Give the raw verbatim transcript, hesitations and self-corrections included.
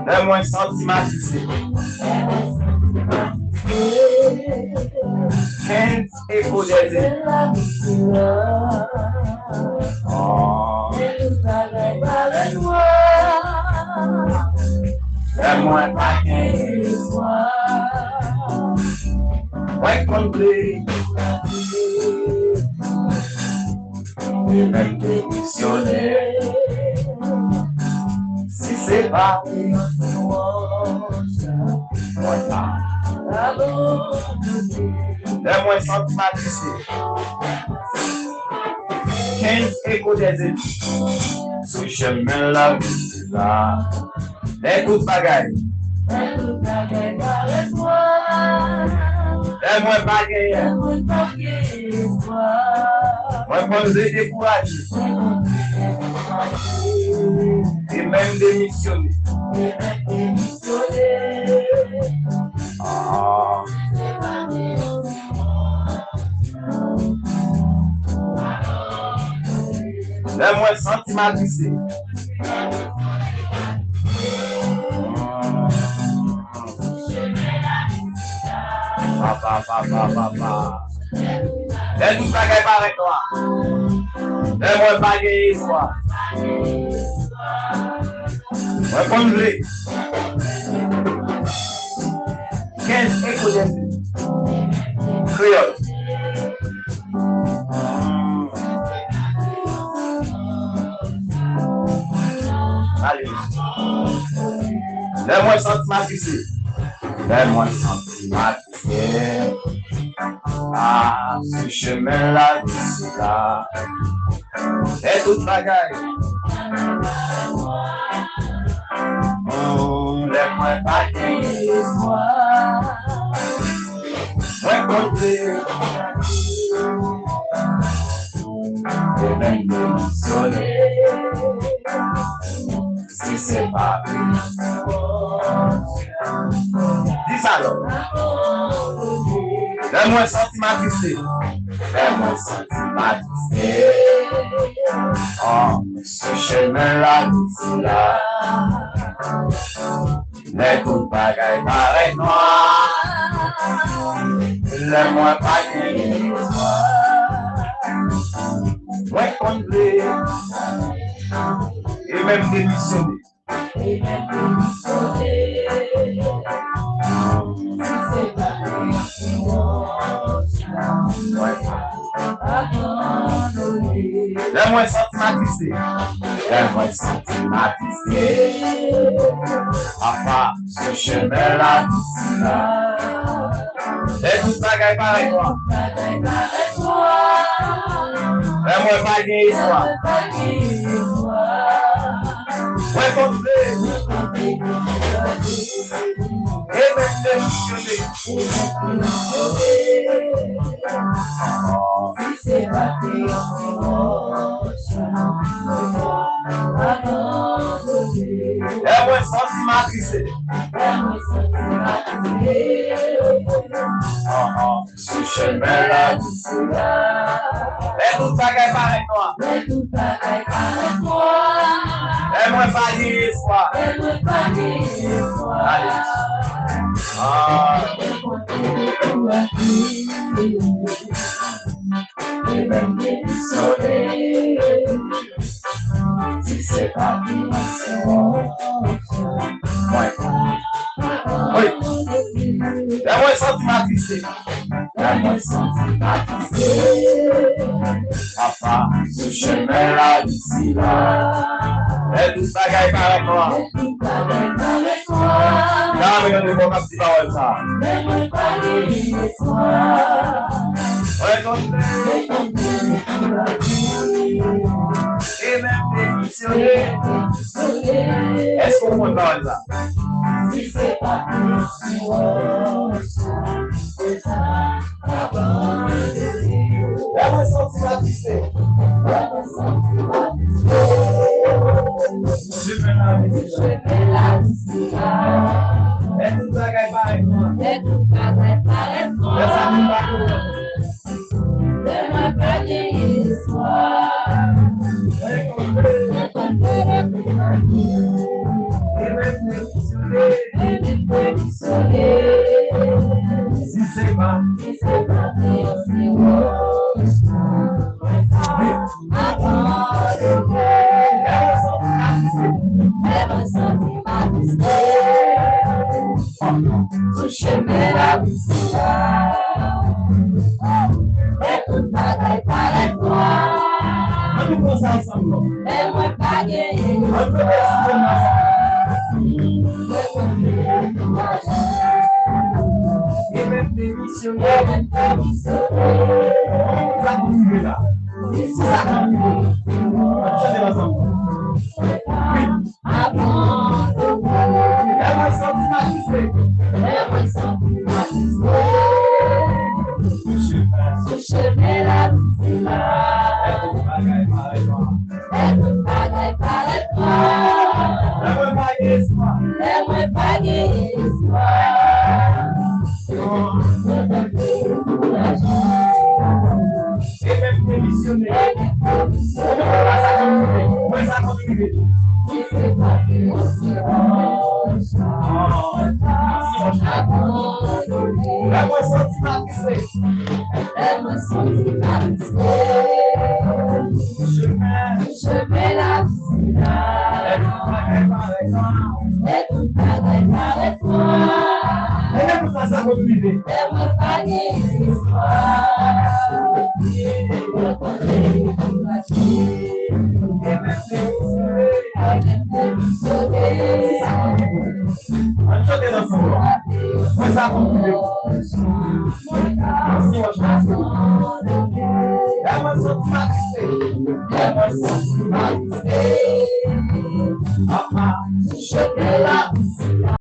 Lè mwen santi m atiste. Kenz Eko dèzè. Oh. Lè mwen pa gen espwa. Mwen konn plede. E menm demisyone. Si se pa mwen pa. Lè mwen santi m atiste. Kenz Eko dèzè. Sou chemen lavi sila. Lè tout bagay. Lè mwen pa genyen. Mwen panse dekouraje. E menm demisyone. Ah. Lè mwen santi m atiste. Papa, papa, papa. Lè tout bagay parèt nwa. Lè mwen pa gen espwa. Mwen konn vle. Kenz Eko dèzè. Kreyòl. Ale. Lè mwen santi m atiste. Lè mwen santi m atiste. Ah, sou chemen lavi sila. Lè tout bagay. Oh, lè mwen pa gen espwa. Mwen konn plede. E menm demisyone. Si se pa. Di sa non. Lè mwen santi m atiste. Lè mwen santi m atiste. Oh, sou chemen lavi sila. Lè tout bagay parèt nwa. Lè mwen pa gen espwa. Mwen konn vle. E menm demisyone. Lè mwen santi m atiste. Lè mwen santi m atiste. Papa, sou chemen lavi sila. Lè tout bagay parèt nwa. Lè mwen pa gen espwa. Mwen konn vle. E menm demisyone. Lè mwen santi m atiste. Sou chemen lavi sila. Lè tout bagay parèt nwa. Lè mwen pa gen espwa. Ale. Ah. E menm demisyone. Si se pa mwen, se ou. Mwen. Wi. Lè mwen santi m atiste. Lè mwen santi m atiste. Papa, sou chemen lavi sila. Lè tout bagay parèt nwa. Dam, yon de bò k ap di pawòl sa. Mwen konn. E menm demisyone. Èske w konn pawòl sa? Lè mwen santi m atiste. Chemen lavi sila. Lè tout bagay parèt nwa. Lè zanmi m pa konnen. Lè mwen pa gen espwa. Mwen konn. E menm demisyone. Sou chemen lavi sila, e tout bagay parèt nwa. Ann nou pran sa ansanm non. Men mwen pa genyen. Ann nou pran sa ansanm. Mwen pa genyen. Gen menm demisyonè. Gen menm demisyonè. Sa pou rive la. Sa pou rive. Ann chante ansanm. Wi. Abandone. Lè mwen santi m atiste. Lè mwen santi m atiste. Sou chemen. Sou chemen lavi sila. E tout bagay parèt nwa. E tout bagay parèt nwa. Lè mwen pa gen espwa. Lè mwen pa gen espwa. E menm demisyone. Mwen sa konn rive. Mwen sa konn rive. Lè mwen santi m atiste. Lè mwen santi m atiste. Chemen. Chemen lavi sila. E tout bagay parèt nwa. E tout bagay parèt nwa. E menm sa sa konn rive. Lè mwen pa gen espwa. Mwen pa gen espwa. Ann chante ansanm. Mwen sa konn rive. Mwen sa konn rive. Lè mwen santi m atiste. Lè mwen santi m atiste. Papa. Chemen lavi.